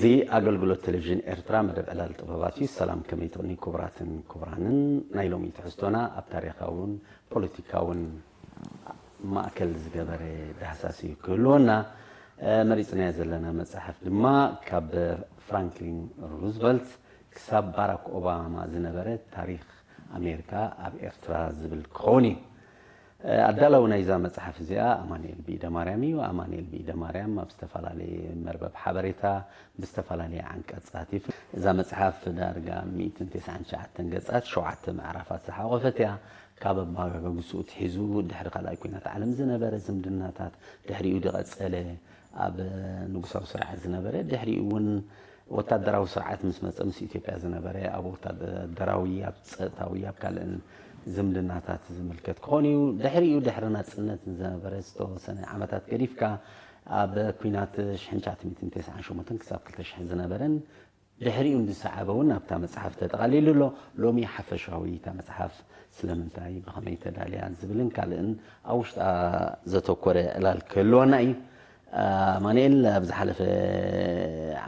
እዚ ኣገልግሎት ቴሌቪዥን ኤርትራ መደብ ዕላል ጥበባት እዩ። ሰላም፣ ከመይ ትቕኒ ክቡራትን ክቡራንን? ናይ ሎሚ ትሕዝቶና ኣብ ታሪኻውን ፖለቲካውን ማእከል ዝገበረ ዳህሳስ እዩ ክህልወና። እ፣ መሪጽናዮ ዘለና መጽሓፍ ድማ ካብ ፍራንክሊን ሩዝቨልት ክሳብ ባራክ ኦባማ ዝነበረ ታሪኽ ኣሜሪካ ኣብ ኤርትራ ዝብል ክኸውን እዩ። እ፣ ኣዳላዊ ናይዛ መጽሓፍ እዚኣ ኣማኑኤል ብኢደ ማርያም እዩ። ኣማኑኤል ብኢደ ማርያም ኣብ ዝተፈላለየ መርበብ ሓበሬታ ብዝተፈላለየ ዓንቀጻት ይፍ-፣ እዛ መጽሓፍ ዳርጋ ሚእትን ተስዓን ትሽዓተን ገጻት፣ ሸውዓተ ምዕራፋት ዝሓቖፈት እያ። ካብ ኣባጋግስኡ ትሒዙ ድሕሪ ካልኣይ ኲናት ዓለም ዝነበረ ዝምድናታት፣ ድሕሪኡ ዝቐጸለ ኣብ ንጉሳዊ ስርዓት ዝነበረ፣ ድሕሪኡ እውን ወታደራዊ ስርዓት ምስ መጸ ምስ ኢትዮጵያ ዝነበረ፣ ኣብ ወታደራዊ፣ ኣብ ጸጥታዊ፣ ኣብ ካልእን ዝምድናታት ዝምልከት ክኾን እዩ። ድሕሪኡ ድሕሪ ናጽነት ዝነበረ ዝተወሰነ ዓመታት ገዲፍካ ኣብ ኲናት ሽሕን ትሽዓተ ሚእትን ተስዓን ሸሞንተን ክሳብ ክልተ ሽሕ ዝነበረን ድሕሪኡ ዝሰዓበ እውን ኣብታ መጽሓፍ ተጠቓሊሉ ኣሎ። ሎሚ ሓፈሻዊ እታ መጽሓፍ ስለምንታይ ብኸመይ ተዳልያ ዝብልን ካልእን ኣብ ውሽጣ ዘተኮረ ዕላል ክህልወና እዩ። ኣማኑኤል፣ ኣብ ዝሓለፈ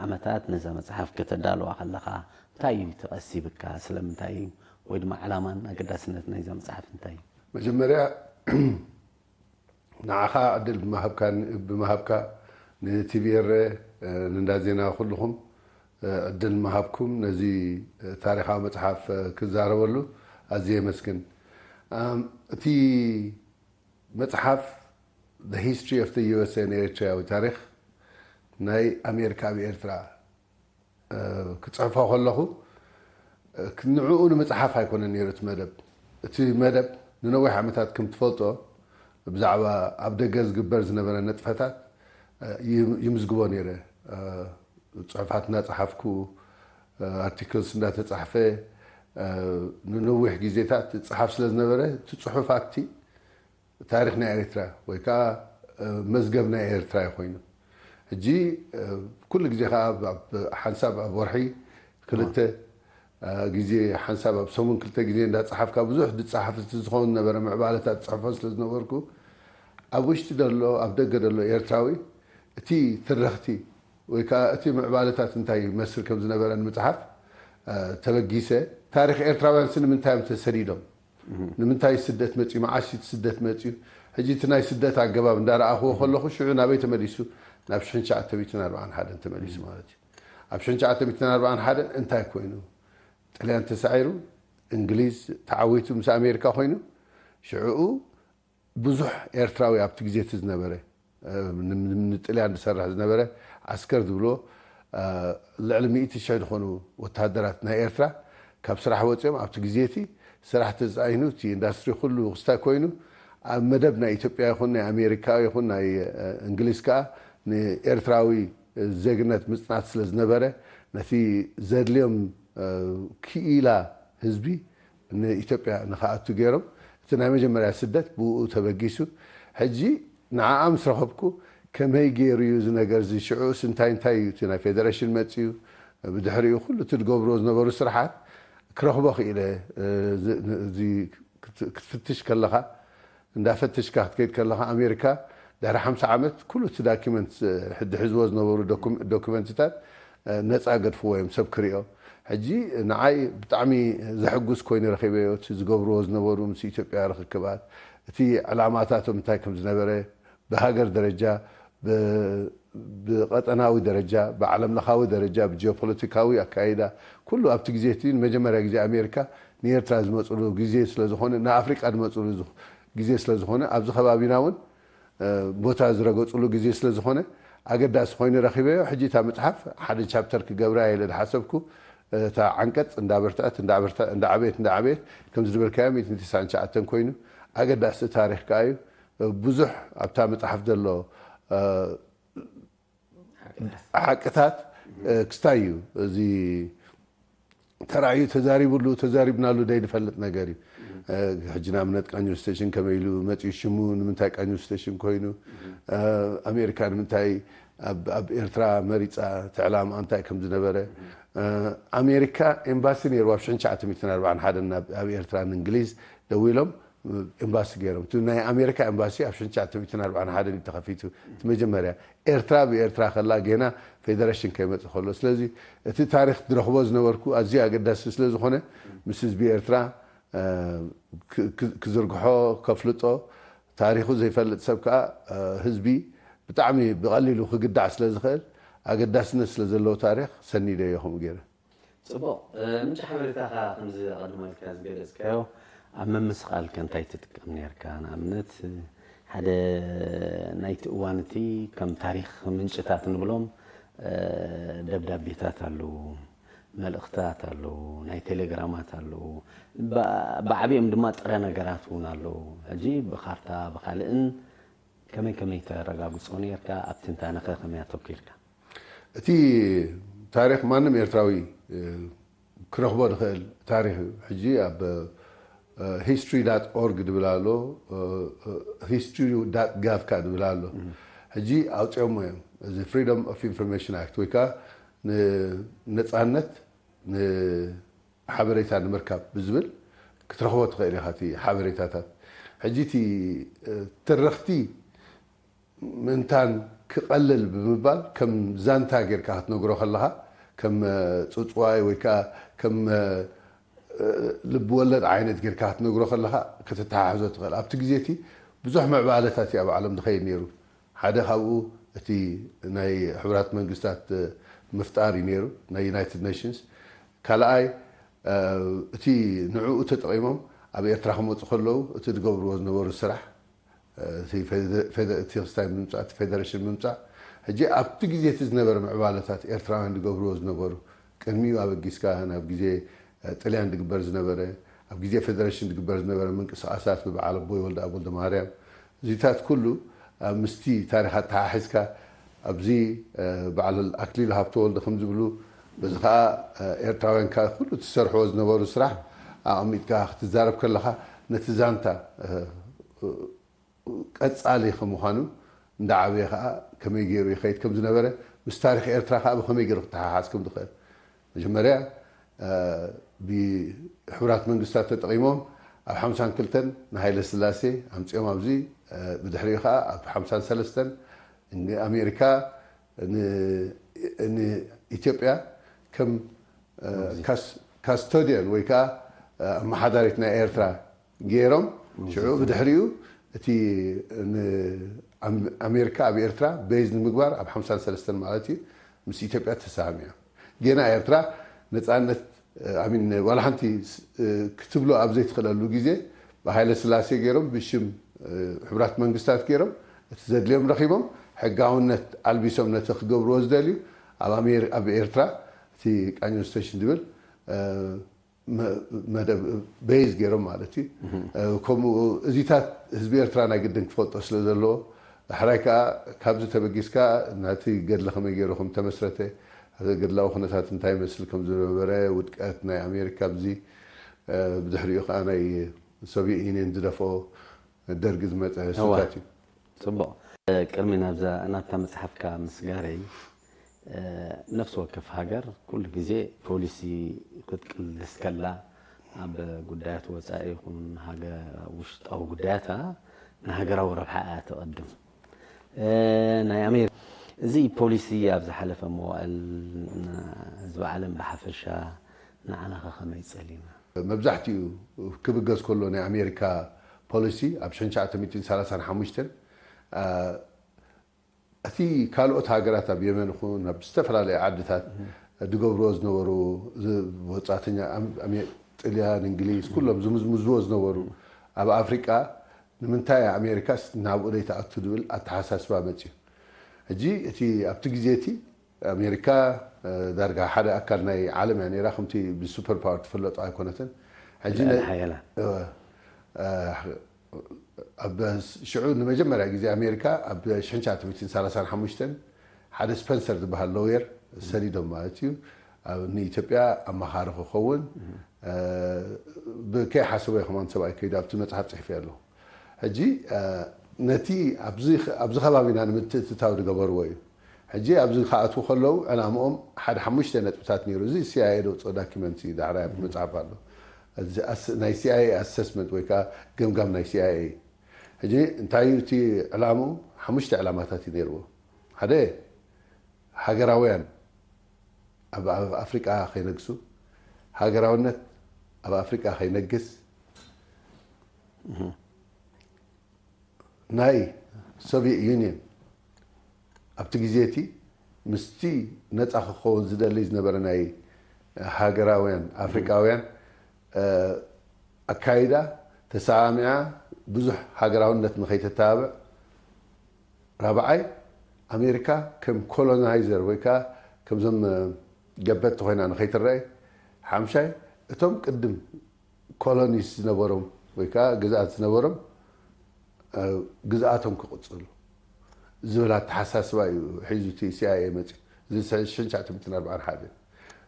ዓመታት ነዛ መጽሓፍ ከተዳልዋ ከለኻ እንታይ እዩ ተቐሲብካ? ስለምንታይ እዩ? ወይ ድማ ዕላማን ኣገዳስነት ናይዛ መጽሓፍ እንታይ እዩ? መጀመርያ ንዓኻ ዕድል ብምሃብካ፣ ብምሃብካ ንቲቪ ኤረ፣ ንእንዳ ዜና ኩልኹም ዕድል ምሃብኩም ነዚ ታሪኻዊ መጽሓፍ ክዛረበሉ ኣዝየ የመስግን። ኣም፣ እቲ መጽሓፍ The History of the ዩ ኤስ ኤ and Eritrea ወይ ታሪኽ ናይ ኣሜሪካ ኣብ ኤርትራ እ፣ ክጽሕፎ ከለኹ፣ እ፣ ክ-፣ ንዕኡ ንምጽሓፍ ኣይኮነን ነይሩ እቲ መደብ። እቲ መደብ ንነዊሕ ዓመታት ከም ትፈልጦ ብዛዕባ ኣብ ደገ ዝግበር ዝነበረ ነጥፈታት፣ እ፣ ይም-፣ ይምዝግቦ ነይረ። እ፣ ጽሑፋት እናጸሓፍኩ፣ እ፣ ኣርቲክልስ እንዳተጻሕፈ፣ እ፣ ንነዊሕ ግዜታት እጽሓፍ ስለ ዝነበረ፣ እቲ ጽሑፋትቲ ታሪኽ ናይ ኤርትራ ወይ ከዓ፣ እ፣ መዝገብ ናይ ኤርትራ እዩ ኮይኑ። ሕጂ፣ እ፣ ኩሉ ግዜ ከዓ ኣብ፣ ኣብ ሓንሳብ ኣብ ወርሒ ክልተ፣ እ፣ ግዜ፣ ሓንሳብ ኣብ ሰሙን ክልተ ግዜ እንዳጸሓፍካ ብዙሕ ዝጸሓፍ እቲ ዝኸውን ነበረ ምዕባለታት ጽሕፎ ስለ ዝነበርኩ፣ ኣብ ውሽጢ ዘሎ፣ ኣብ ደገ ዘሎ ኤርትራዊ እቲ ትረኽቲ ወይ ከዓ እቲ ምዕባለታት እንታይ ይመስል ከም ዝነበረ ንምጽሓፍ፣ እ፣ ተበጊሰ። ታሪኽ ኤርትራውያንስ ንምንታይ እዮም ተሰዲዶም? ንምንታይ ስደት መጽዩ? መዓስ እቲ ስደት መጽዩ? ሕጂ እቲ ናይ ስደት ኣገባብ እንዳረኣኽዎ ከለኹ፣ ሽዑ ናበይ ተመሊሱ? ናብ ሽሕን ትሽዓተ ሚእትን ኣርባዓን ሓደን ተመሊሱ ማለት እዩ። ኣብ ሽሕን ትሽዓተ ሚእትን ኣርባዓን ሓደን እንታይ ኮይኑ? ጥልያን ተሳዒሩ፣ እንግሊዝ ተዓዊቱ ምስ ኣሜሪካ ኮይኑ፣ ሽዕኡ ብዙሕ ኤርትራዊ ኣብቲ ግዜ እቲ ዝነበረ፣ እ፣ ን-፣ ን-፣ ንጥልያን ዝሰርሕ ዝነበረ ዓስከር ዝብሎ፣ እ፣ ልዕሊ ሚእቲ ሽሕ ዝኾኑ ወተሃደራት ናይ ኤርትራ ካብ ስራሕ ወጺኦም ኣብቲ ግዜ እቲ ስራሕ ተጻዒኑ፣ እቲ ኢንዳስትሪ ኩሉ ክስታይ ኮይኑ፣ ኣብ መደብ ናይ ኢትዮጵያ ይኹን ናይ ኣሜሪካ ይኹን ናይ፣ እ፣ እንግሊዝ ከኣ ንኤርትራዊ ዜግነት ምጽናት ስለ ዝነበረ፣ ነቲ ዘድልዮም፣ እ፣ ክኢላ ህዝቢ ንኢትዮጵያ ንኽኣቱ ገይሮም። እቲ ናይ መጀመርያ ስደት ብኡ ተበጊሱ። ሕጂ ንዓኣ ምስ ረኸብኩ፣ ከመይ ገይሩ እዩ እዚ ነገር እዚ? ሽዑስ እንታይ እንታይ እዩ? እቲ ናይ ፌደሬሽን መጽዩ፣ ብድሕሪኡ ኩሉ እቲ ዝገብርዎ ዝነበሩ ስራሓት ክረኽቦ ክኢለ። እዚ፣ እዚ ክት-፣ ክትፍትሽ ከለኻ፣ እንዳፈተሽካ ክትከይድ ከለኻ፣ ኣሜሪካ ድሕሪ ሓምሳ ዓመት ኩሉ እቲ ዳኪመንት፣ ሕዲ ሒዝዎ ዝነበሩ ዶኩም-፣ ዶኩመንትታት፣ እ፣ ነጻ ገድፍዎ እዮም ሰብ ክሪኦ። ሕጂ ንዓይ ብጣዕሚ ዘሐጉስ ኮይኑ ረኺበዮ፣ እቲ ዝገብርዎ ዝነበሩ ምስ ኢትዮጵያ ርኽክባት፣ እቲ ዕላማታቶም እንታይ ከም ዝነበረ፣ ብሃገር ደረጃ፣ ብ-፣ ብቐጠናዊ ደረጃ፣ ብዓለም ለኻዊ ደረጃ፣ ብጂኦፖለቲካዊ ኣካይዳ፣ ኩሉ ኣብቲ ግዜ እቲ ንመጀመርያ ግዜ ኣሜሪካ ንኤርትራ ዝመጽሉ ግዜ ስለ ዝኾነ፣ ንኣፍሪቃ ዝመጽሉ ዝኽ-፣ ግዜ ስለ ዝኾነ፣ ኣብዚ ከባቢና እውን፣ እ፣ ቦታ ዝረገጽሉ ግዜ ስለ ዝኾነ፣ ኣገዳሲ ኮይኑ ረኺበዮ። ሕጂ እታ መጽሓፍ ሓደ ቻፕተር ክገብራ ኢለ ዝሓሰብኩ፣ እታ ዓንቀጽ እንዳበርትዐት፣ እንዳበርትዐ-፣ እንዳዓበየት፣ እንዳዓበየት፣ ከም ዝነበርካዮ ሚእትን ተስዓን ትሽዓተን ኮይኑ፣ ኣገዳሲ ታሪኽ ከኣ እዩ። ብዙሕ ኣብታ መጽሓፍ ዘሎ፣ እ፣ ሓቅታት፣ እ፣ ክስታይ እዩ። እዚ ተራእዩ ተዛሪብሉ፣ ተዛሪብናሉ ደይ ንፈልጥ ነገር እዩ። እ፣ ሕጂ ንኣብነት ቃኘው ስቴሽን ከመይ ኢሉ መጺኡ ሽሙ፣ ንምንታይ ቃኘው ስቴሽን ኮይኑ፣ እ፣ ኣሜሪካ ንምንታይ ኣብ፣ ኣብ ኤርትራ መሪጻ፣ እቲ ዕላማ እንታይ ከም ዝነበረ። እ፣ ኣሜሪካ ኤምባሲ ነይርዋ ኣብ ሽሕን ትሽዓተ ሚእትን ኣርባዓን ሓደን ኣብ፣ ኣብ ኤርትራ ንእንግሊዝ ደዊሎም፣ ኤምባሲ ገይሮም። እቲ ናይ ኣሜሪካ ኤምባሲ ኣብ ሽሕን ትሽዓተ ሚእትን ኣርባዓን ሓደን እዩ ተኸፊቱ። እቲ መጀመርያ ኤርትራ ብኤርትራ ከላ ጌና ፌደሬሽን ከይመጽእ ከሎ። ስለዚ እቲ ታሪኽ ዝረኽቦ ዝነበርኩ ኣዝዩ ኣገዳሲ ስለ ዝኾነ ምስ ህዝቢ ኤርትራ፣ እ፣ ክ-፣ ክ-፣ ክዝርግሖ፣ ከፍልጦ፣ ታሪኹ ዘይፈልጥ ሰብ ከኣ፣ እ፣ ህዝቢ ብጣዕሚ ብቐሊሉ ክግዳዕ ስለ ዝኽእል ኣገዳስነት ስለ ዘለዎ ታሪኽ ሰኒደዮ ከምኡ ገይረ። ጽቡቕ። እ፣ ምንጪ ሓበሬታኻ ከምዚ ኣቐድሞ ኢልካ ዝገለጽካዮ ኣብ ምምስቓልከ እንታይ ትጥቀም ነርካ? ንኣብነት ሓደ ናይቲ እዋን እቲ ከም ታሪኽ ምንጭታት ንብሎም፣ እ፣ ደብዳቤታት ኣለዉ፣ መልእኽታት ኣለዉ፣ ናይ ቴሌግራማት ኣለዉ፣ ብ-፣ ብዓቢኦም ድማ ጥረ ነገራት እውን ኣለዉ። ሕጂ ብኻርታ ብኻልእን ከመይ ከመይ ተረጋግጾ ነርካ? ኣብ ትንታነኸ ከመይ ኣተኪርካ? እቲ ታሪኽ ማንም ኤርትራዊ፣ እ፣ ክረኽቦ ዝኽእል ታሪኽ እዩ። ሕጂ ኣብ፣ እ፣ ሂስትሪ ዳት ኦርግ ድብል ኣሎ፣ እ፣ እ፣ ሂስትሪ ዳት ጋቭ ከኣ ድብል ኣሎ። ሕጂ ኣውጺኦሞ እዮም። እዚ ፍሪደም ኦፍ ኢንፎርሜሽን ኣክት ወይ ከኣ ንነጻነት ንሓበሬታ ንምርካብ ብዝብል ክትረኽቦ ትኽእል ኢኻ እቲ ሓበሬታታት። ሕጂ እቲ፣ እ፣ ትርኽቲ ምእንታን ክቐልል ብምባል ከም ዛንታ ጌርካ ክትነግሮ ከለኻ፣ ከም፣ እ፣ ጽጽዋይ ወይ ከኣ ከም፣ እ፣ እ፣ ልቢ ወለድ ዓይነት ጌርካ ክትነግሮ ከለኻ ክትተሓሕዞ ትኽእል። ኣብቲ ግዜ እቲ ብዙሕ ምዕባለታት እዩ ኣብ ዓለም ዝኸይድ ነይሩ። ሓደ ካብኡ እቲ ናይ ሕቡራት መንግስታት፣ እ፣ ምፍጣር እዩ ነይሩ፣ ናይ ዩናይትድ ኔሽንስ። ካልኣይ፣ እ፣ እቲ ንዕኡ ተጠቒሞም ኣብ ኤርትራ ክመጹ ከለዉ እቲ ዝገብርዎ ዝነበሩ ስራሕ፣ እ፣ እቲ ፌደ-፣ ፌደ-፣ እቲ ክስታይ ምምጻእ፣ እቲ ፌደሬሽን ምምጻእ፣ ሕጂ ኣብቲ ግዜ እቲ ዝነበረ ምዕባለታት ኤርትራውያን ዝገብርዎ ዝነበሩ፣ ቅድሚኡ ኣበጊስካ ናብ ግዜ፣ እ፣ ጥልያን ዝግበር ዝነበረ፣ ኣብ ግዜ ፌደሬሽን ዝግበር ዝነበረ ምንቅስቓሳት ብበዓል ኣቦይ ወልደኣብ ወልደማርያም፣ እዚታት ኩሉ፣ እ፣ ምስቲ ታሪኽ ኣተሓሒዝካ፣ ኣብዚ፣ እ፣ በዓል ኣክሊሉ ሃብተወልድ ከም ዝብሉ፣ በዚ ኸኣ፣ እ፣ ኤርትራውያን ከኣ ኩሉ ትሰርሕዎ ዝነበሩ ስራሕ ኣቐሚጥካ ክትዛረብ ከለኻ፣ ነቲ ዛንታ፣ እ፣ ቀጻሊ ከም ምዃኑ እንዳዓበየ ኸኣ ከመይ ገይሩ ይኸይድ ከም ዝነበረ፣ ምስ ታሪኽ ኤርትራ ኸኣ ብኸመይ ገይሩ ክተሓሓዝ ከም ዝኽእል። መጀመርያ፣ እ፣ ብሕቡራት መንግስታት ተጠቒሞም ኣብ ሓምሳን ክልተን ንሃይለ ስላሴ ኣምጺኦም ኣብዚ፣ እ፣ ብድሕሪኡ ኸኣ ኣብ ሓምሳን ሰለስተን ንኣሜሪካ ን-፣ ንኢትዮጵያ ከም፣ እ፣ ካስ-፣ ካስቶዲያን ወይ ከኣ፣ እ፣ ኣመሓዳሪት ናይ ኤርትራ ገይሮም፣ ሽዑ ብድሕሪኡ እቲ ን-፣ ኣም-፣ ኣሜሪካ ኣብ ኤርትራ ቤዝ ንምግባር ኣብ ሓምሳን ሰለስተን ማለት እዩ፣ ምስ ኢትዮጵያ ተሰማሚዖም። ጌና ኤርትራ ነጻነት፣ እ፣ ኣሚን፣ ዋላ ሓንቲ ስ-፣ እ፣ ክትብሎ ኣብ ዘይትኽእለሉ ግዜ ብሃይለ ስላሴ ገይሮም፣ ብሽም፣ እ፣ ሕቡራት መንግስታት ገይሮም፣ እቲ ዘድልዮም ረኺቦም፣ ሕጋውነት ኣልቢሶም ነቲ ክገብርዎ ዝደልዩ ኣብ ኣሜሪ-፣ ኣብ ኤርትራ እቲ ቃኘው ስቴሽን ዝብል፣ እ፣ መ-፣ መደብ ቤዝ ገይሮም ማለት እዩ። እ፣ ከምኡ እዚታት ህዝቢ ኤርትራ ናይ ግድን ክፈልጦ ስለ ዘለዎ፣ ዳሕራይ ከኣ ካብዚ ተበጊስካ ናቲ ገድሊ ከመይ ገይሩ ከም ተመስረተ፣ ገድላዊ ኩነታት እንታይ ይመስል ከም ዝነበረ፣ ውድቀት ናይ ኣሜሪካ ኣብዚ፣ እ፣ ብድሕሪኡ ከኣ ናይ ሶቪየት ዩኒየን ዝደፍኦ፣ ደርጊ ዝመጸ እዋ። ስታት እዩ። ጽቡቕ። ቅድሚ ናብዛ፣ ናብታ መጽሓፍካ ምስጋረይ፣ እ፣ ነፍሲ ወከፍ ሃገር ኩሉ ግዜ ፖሊሲ ክትቅልስ ከላ፣ ኣብ ጉዳያት ወጻኢ ይኹን ሃገ-፣ ውሽጣዊ ጉዳያታ ንሃገራዊ ረብሓ እያ ተቐድም። እ፣ ናይ ኣሜሪካ እዚ ፖሊሲ ኣብ ዝሓለፈ መዋእል ንህዝቢ ዓለም ብሓፈሻ ንዓናኸ ከመይ ጸሊና? መብዛሕትኡ ክብገስ ከሎ ናይ ኣሜሪካ ፖሊሲ ኣብ ሽሕን ትሽዓተ ሚእትን ሰላሳን ሓሙሽተን፣ እ፣ እቲ ካልኦት ሃገራት ኣብ የመን ይኹን ኣብ ዝተፈላለያ ዓድታት ዝገብርዎ ዝነበሩ፣ ዝ-፣ ወጻእተኛ ኣም-፣ ኣሜ-፣ ጥልያን፣ እንግሊዝ፣ ኩሎም ዝምዝምዝዎ ዝነበሩ ኣብ ኣፍሪቃ ንምንታይ ኣሜሪካስ ናብኡ ዘይትኣቱ ዝብል ኣተሓሳስባ መጽዩ። ሕጂ እቲ ኣብቲ ግዜ እቲ ኣሜሪካ፣ እ፣ ዳርጋ ሓደ ኣካል ናይ ዓለም እያ ነይራ፣ ከምቲ ብሱፐር ፓወር ትፍለጦ ኣይኮነትን። ሕጂ ልዕሊ ናይ ሓያላን። እወ፣ እ፣ ኣብ ሽዑ ንመጀመርያ ግዜ ኣሜሪካ ኣብ ሽሕን ትሽዓተ ሚእትን ሰላሳን ሓሙሽተን ሓደ ስፐንሰር ዝበሃል ሎየር ሰዲዶም ማለት እዩ። ኣብ ንኢትዮጵያ ኣማኻሪ ክኸውን፣ እ፣ ብከይሓሰቦ ከማን ሰብኣይ ከይዱ ኣብቲ መጽሓፍ ጽሒፈ ኣለኹ። ሕጂ፣ እ፣ ነቲ ኣብዚ፣ ኣብዚ ከባቢና ንምትእትታው ዝገበርዎ እዩ። ሕጂ ኣብዚ ክኣትዉ ከለዉ ዕላምኦም ሓደ ሓሙሽተ ነጥብታት ነይሩ። እዚ ሲኣይኤ ደውፅኦ ዳኪመንት እዩ፣ ዳሕራይ ኣብቲ መጽሓፍ ኣሎ። እዚ ኣስ- ናይ ሲኣይኤ ኣሰስመንት ወይ ከዓ ገምጋም ናይ ሲኣይኤ። ሕጂ እንታይ እዩ እቲ ዕላምኡ? ሓሙሽተ ዕላማታት እዩ ነይርዎ። ሓደ፣ ሃገራውያን ኣብ ኣብ ኣፍሪቃ ከይነግሱ፣ ሃገራውነት ኣብ ኣፍሪቃ ከይነግስ፣ ናይ ሶቪየት ዩኒየን ኣብቲ ግዜ እቲ ምስቲ ነፃ ክኸውን ዝደሊ ዝነበረ ናይ ሃገራውያን ኣፍሪቃውያን ኣካይዳ ተሰማሚዓ ብዙሕ ሃገራውነት ንኸይተተባብዕ፣ ራብዓይ ኣሜሪካ ከም ኮሎናይዘር ወይ ከዓ ከምዞም ገበጥቲ ኮይና ንኸይትረኣይ፣ ሓምሻይ እቶም ቅድም ኮሎኒስ ዝነበሮም ወይ ከዓ ግዝኣት ዝነበሮም ግዝኣቶም ክቕፅሉ ዝብል ኣተሓሳስባ እዩ ሒዙ እቲ ሲኣይኤ መፅዩ። እዚ ሽሕን ትሽዓተ ሚእትን ኣርባዓን ሓደ።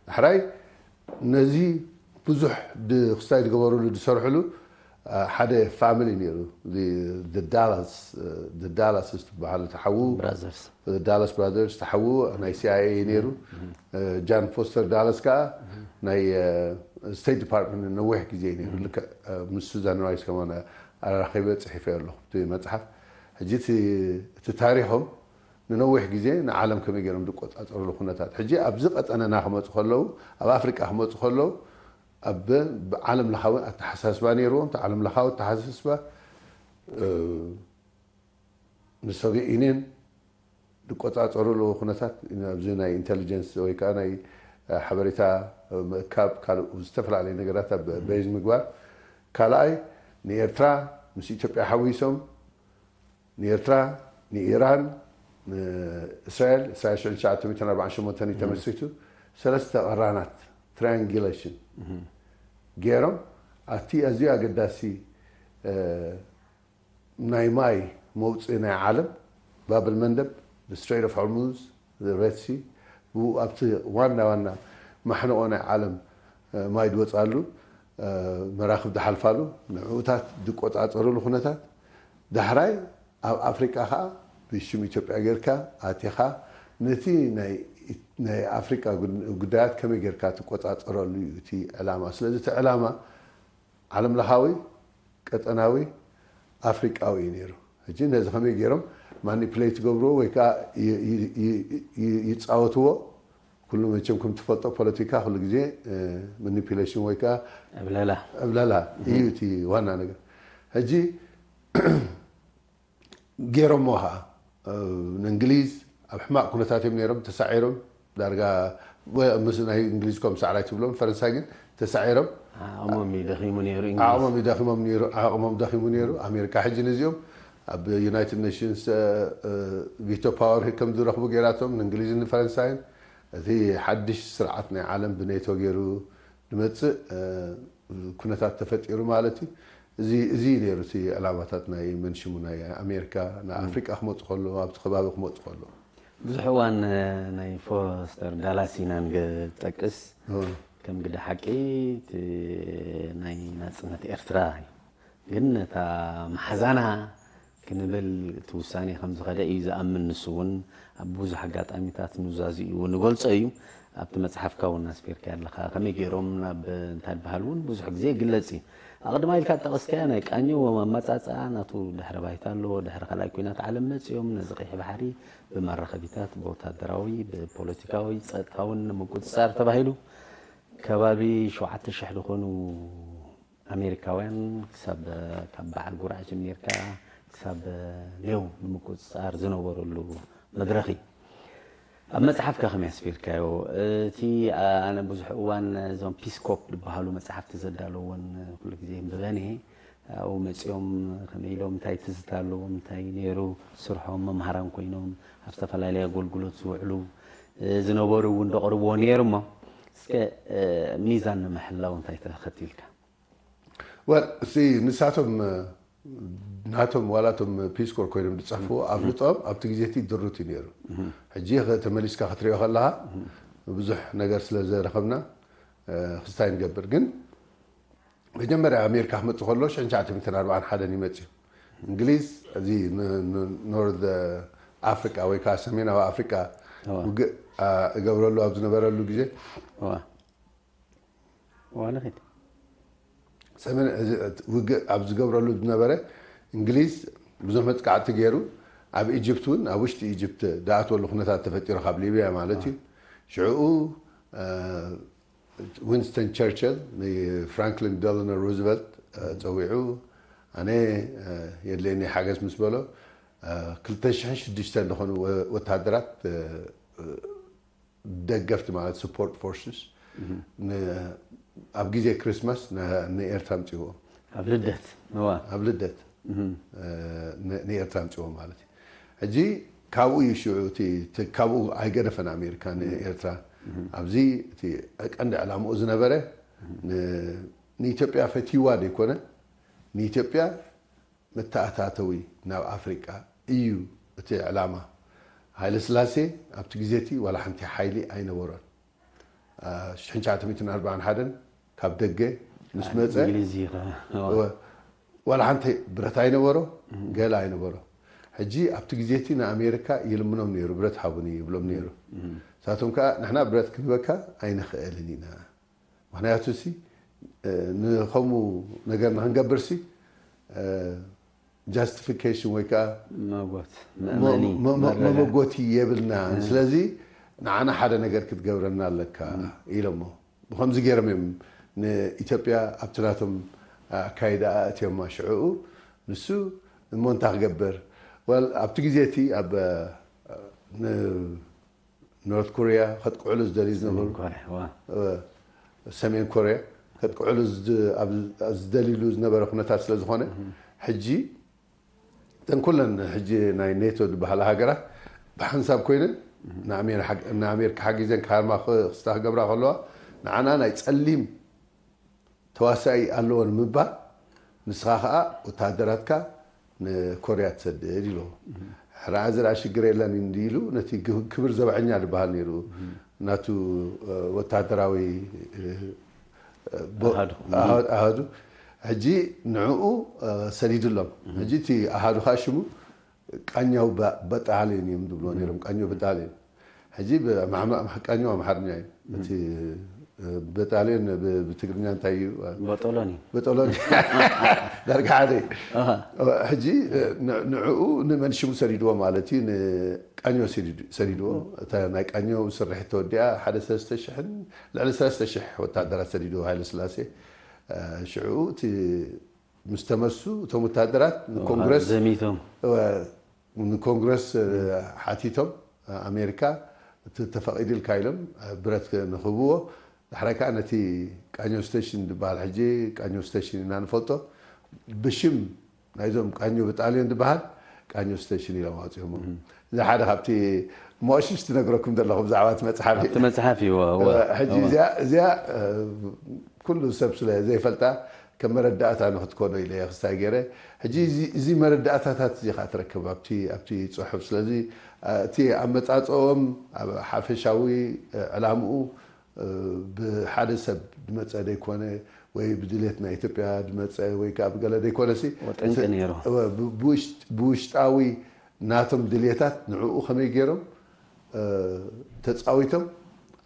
ዳሕራይ ነዚ ብዙሕ ክስታይ ዝገበሩሉ ዝሰርሕሉ ሓደ ፋሚሊ ነይሩ። ዳላስ ዳላስ ዝበሃል ተሓዉ ብራዘርስ ዳላስ ብራዘርስ ተሓዉ ናይ ሲኣይኤ ነይሩ። ጃን ፎስተር ዳላስ ከዓ ናይ ስቴት ዲፓርትመንት ነዊሕ ግዜ ነይሩ። ልክዕ ምስ ሱዛን ራይስ ከማን ኣራኺበ ፅሒፈ ኣለኹ እቲ መፅሓፍ። ሕጂ እቲ ታሪኾም ንነዊሕ ግዜ ንዓለም ከመይ ገይሮም ዝቆፃፀርሉ ኩነታት። ሕጂ ኣብዚ ቀጠነና ክመፁ ከለዉ፣ ኣብ ኣፍሪቃ ክመፁ ከለዉ ኣብ ዓለም ለኻዊ ኣተሓሳስባ ነይርዎም። እቲ ዓለም ለኻዊ ኣተሓሳስባ ንሶቪየት ዩኒየን ዝቆፃፀርሉ ኩነታት ኣብዚ ናይ ኢንቴሊጀንስ ወይ ከዓ ናይ ሓበሬታ ምእካብ ካልእ ዝተፈላለዩ ነገራት ኣብ ቤዝ ምግባር። ካልኣይ ንኤርትራ ምስ ኢትዮጵያ ሓዊሶም ንኤርትራ ንኢራን ንእስራኤል እስራኤል ሽሕን ትሽዓተ ሚእትን ኣርባዓን ሸሞንተን እዩ ተመስሪቱ። ሰለስተ ቀራናት ትራያንጊሌሽን ገይሮም ኣብቲ ኣዝዩ ኣገዳሲ ናይ ማይ መውፅኢ ናይ ዓለም ባብል መንደብ ስትሬት ኦፍ ሆርሙዝ ሬድ ሲ ብኡ ኣብቲ ዋና ዋና ማሕንቆ ናይ ዓለም ማይ ዝወፃሉ መራክብ ዝሓልፋሉ ንዕኡታት ዝቆፃፀርሉ ኩነታት ዳሕራይ ኣብ ኣፍሪቃ ከዓ ብሽም ኢትዮጵያ ጌርካ ኣቲኻ ነቲ ናይ ኣፍሪቃ ጉዳያት ከመይ ጌርካ ትቆፃፀረሉ እዩ እቲ ዕላማ። ስለዚ እቲ ዕላማ ዓለም ለኻዊ ቀጠናዊ ኣፍሪቃዊ እዩ ነይሩ። ሕጂ ነዚ ከመይ ገይሮም ማኒፕሌት ይገብርዎ ወይ ከዓ ይፃወትዎ። ኩሉ መቸም ከም ትፈልጦ ፖለቲካ ኩሉ ግዜ ማኒፕሌሽን ወይ ከዓ ዕብለላ ዕብለላ እዩ እቲ ዋና ነገር። ሕጂ ገይሮሞ ከዓ ንእንግሊዝ ኣብ ሕማቅ ኩነታት እዮም ነይሮም ተሳዒሮም ዳርጋ ምስ ናይ እንግሊዝ ኮም ሳዕራይ ትብሎም ፈረንሳይ ግን ተሳዒሮም ዓቕሞም እዩ ደኺሙ ነይሩ ዓቕሞም ይደኺሞም ነይሩ ዓቕሞም ደኺሙ ነይሩ ኣሜሪካ ሕጂ ነዚኦም ኣብ ዩናይትድ ኔሽንስ ቪቶ ፓወር ከም ዝረኽቡ ገይራቶም ንእንግሊዝን ንፈረንሳይን እቲ ሓድሽ ስርዓት ናይ ዓለም ብኔቶ ገይሩ ዝመፅእ ኩነታት ተፈጢሩ ማለት እዩ እዚ እዩ ነይሩ እቲ ዕላማታት ናይ መንሽሙ ናይ ኣሜሪካ ንኣፍሪቃ ክመፁ ከለዉ ኣብቲ ከባቢ ክመፁ ከለዉ ብዙሕ እዋን ናይ ፎስተር ዳላስ ኢና ንጠቅስ ከም ግደ ሓቂ ናይ ናፅነት ኤርትራ እዩ ግን ነታ መሓዛና ክንብል እቲ ውሳኔ ከም ዝኸደ እዩ ዝኣምን ንሱ እውን ኣብ ብዙሕ ኣጋጣሚታት ኑዛዚ እዩ ንገልጾ እዩ ኣብቲ መጽሓፍካ እውን ኣስፊርካ ኣለካ ከመይ ገይሮም ናብ እንታይ በሃል እውን ብዙሕ ግዜ ይግለጽ እዩ ኣቕድማ ኢልካ ጠቐስካያ ናይ ቃኘዎም ኣመጻጽኣ ናቱ ድሕረ ባይታ ኣለዎ ድሕሪ ካልኣይ ኩናት ዓለም መጽዮም ነዚ ቀይሕ ባሕሪ ብመራኸቢታት ብወታደራዊ ብፖለቲካዊ ጸጥታውን ንምቁጽጻር ተባሂሉ ከባቢ ሸውዓተ ሽሕ ዝኾኑ ኣሜሪካውያን ክሳብ ካብ በዓል ጉራዕ ጀሚርካ ክሳብ ሌው ንምቁፅፃር ዝነበረሉ መድረኽ እዩ ኣብ መፅሓፍካ ከመይ ኣስፊርካዮ እቲ ኣነ ብዙሕ እዋን እዞም ፒስኮፕ ዝበሃሉ መፅሓፍቲ ዘዳለውን ኩሉ ግዜ ንብበን ኣብኡ መፂኦም ከመይ ኢሎም እንታይ ትዝታ ኣለዎም እንታይ ነይሩ ስርሖም መምሃራን ኮይኖም ኣብ ዝተፈላለየ ኣገልግሎት ዝውዕሉ ዝነበሩ እውን ዘቕርብዎ ነይሩ እሞ እስከ ሚዛን ንምሕላው እንታይ ተኸቲልካ ወል እሲ ንሳቶም ናቶም ዋላቶም ፒስኮር ኮይኖም ዝፀሕፍዎ ኣፍልጦም ኣብቲ ግዜ እቲ ድሩት እዩ ነይሩ ሕጂ ተመሊስካ ክትሪኦ ከለካ ብዙሕ ነገር ስለ ዘረኸብና ክስታይ ንገብር ግን መጀመርያ ኣሜሪካ ክመፅእ ከሎ ሽሕን ትሽዓተ ሚእትን ኣርባዓን ሓደን ይመፅእ እዩ እንግሊዝ እዚ ኖርዝ ኣፍሪቃ ወይ ከዓ ሰሜናዊ ኣፍሪቃ ውግእ እገብረሉ ኣብ ዝነበረሉ ግዜ ዋንኺድ ሰሜን እዚ ውግእ ኣብ ዝገብረሉ ዝነበረ እንግሊዝ ብዙሕ መጥቃዕቲ ገይሩ ኣብ ኢጅፕት እውን ኣብ ውሽጢ ኢጅፕት ዝኣትወሉ ኩነታት ተፈጢሩ ካብ ሊብያ ማለት እዩ። ሽዕኡ ዊንስተን ቸርችል ንፍራንክሊን ደለኖ ሩዝቨልት ጸዊዑ ኣነ የድልየኒ ሓገዝ ምስ በሎ ክልተ ሽሕን ሽዱሽተን ዝኾኑ ወታደራት ደገፍቲ ማለት support forces ኣብ ግዜ ክሪስማስ ንኤርትራ ኣምፅዎ። ኣብ ልደት ኣብ ልደት ንኤርትራ ኣምፅዎ ማለት እዩ። ሕጂ ካብኡ እዩ ሽዑ እቲ ካብኡ ኣይገደፈን ኣሜሪካ ንኤርትራ ኣብዚ እቲ ቀንዲ ዕላምኡ ዝነበረ ንኢትዮጵያ ፈትይዋ ዘይኮነ ንኢትዮጵያ መተኣታተዊ ናብ ኣፍሪቃ እዩ እቲ ዕላማ። ሃይለስላሴ ኣብቲ ግዜ እቲ ዋላ ሓንቲ ሓይሊ ኣይነበሮን። ሽሕን ትሽዓተ ሚእትን ኣርባዓን ሓደን ካብ ደገ ምስ መፀ እንግሊዝ እዩ። ዋላ ሓንቲ ብረት ኣይነበሮ ገለ ኣይነበሮ። ሕጂ ኣብቲ ግዜ እቲ ንኣሜሪካ ይልምኖም ነይሩ፣ ብረት ሃቡኒ ይብሎም ነይሩ። ንሳቶም ከዓ ንሕና ብረት ክንበካ ኣይንኽእልን ኢና። ምክንያቱ ሲ ንከምኡ ነገር ንክንገብር ሲ justification ወይ ከዓ መጎት መመጎቲ የብልና። ስለዚ ንዓና ሓደ ነገር ክትገብረና ኣለካ ኢሎሞ። ብከምዚ ገይሮም እዮም ንኢትዮጵያ ኣብቲ ናቶም ኣካይዳ ኣእትዮማ። ሽዕኡ ንሱ እሞ እንታይ ክገብር ወል ኣብቲ ግዜ እቲ ኣብ ኖርት ኮሪያ ከጥቅዕሉ ዝደልዩ ዝነበሩ ሰሜን ኮሪያ ከጥቅዕሉ ዝደልይሉ ዝነበረ ኩነታት ስለ ዝኾነ ሕጂ እተን ኩለን ሕጂ ናይ ኔቶ ዝበሃላ ሃገራት ብሓንሳብ ኮይነን ንኣሜሪካ ሓጊዘን ካርማ ክስታ ክገብራ ከለዋ ንዓና ናይ ፀሊም ተዋሳኢ ኣለዎ ንምባል ንስኻ ከዓ ወታደራትካ ንኮርያ ትሰድድ ኢልዎ። ሕራኣ ዝርኣ ሽግር የለን እንዲ ኢሉ ነቲ ክብር ዘብዐኛ ዝበሃል ነይሩ ናቱ ወታደራዊ ኣሃዱ ሕጂ ንዕኡ ሰዲድሎም። ሕጂ እቲ ኣሃዱ ከዓ ሽሙ ቃኛው በጣሊን እዮም ዝብሎ ነይሮም። ቃኛው በጣሊን ሕጂ ቃኛው ኣምሓርኛ እዩ። እቲ በጣሊዮን ብትግርኛ እንታይ እዩ? በጦሎኒ በጦሎኒ ዳርጋ ሓደ እዩ። ሕጂ ንዕኡ ንመን ሽሙ ሰዲድዎ ማለት እዩ? ንቃኞ ሰዲድዎ። እታ ናይ ቃኞ ስርሒት ተወዲኣ ሓደ ሰለስተ ሽሕን ልዕሊ ሰለስተ ሽሕ ወታደራት ሰዲድዎ ሃይለ ስላሴ። ሽዕኡ እቲ ምስ ተመሱ እቶም ወታደራት ንኮንግረስ ዘሚቶም ንኮንግረስ ሓቲቶም ኣሜሪካ ተፈቒድልካ ኢሎም ብረት ንክህብዎ። ዳሕራይ ከዓ ነቲ ቃኞ ስቴሽን ዝበሃል ሕጂ ቃኞ ስቴሽን ኢና ንፈልጦ ብሽም ናይዞም ቃኞ ብጣልዮን ዝበሃል ቃኞ ስቴሽን ኢሎም ኣውፅኦሞ። እዚ ሓደ ካብቲ ሞሽሽ ትነግረኩም ዘለኹ ብዛዕባ እቲ መፅሓፍ እቲ መፅሓፍ እዩ። ሕጂ እዚኣ ኩሉ ሰብ ስለ ዘይፈልጣ ከም መረዳእታ ንክትኮኖ ኢለ ክስታይ ገይረ። ሕጂ እዚ መረዳእታታት እዚ ከዓ ትረክብ ኣብቲ ኣብቲ ፅሑፍ። ስለዚ እቲ ኣመፃፅኦም ኣብ ሓፈሻዊ ዕላምኡ ብሓደ ሰብ ዝመፀ ዘይኮነ ወይ ብድሌት ናይ ኢትዮጵያ ዝመፀ ወይ ከዓ ብገለ ዘይኮነ ሲ ወጠንቂ ነይሩ። ብውሽጣዊ ናቶም ድሌታት ንዕኡ ከመይ ገይሮም ተፃዊቶም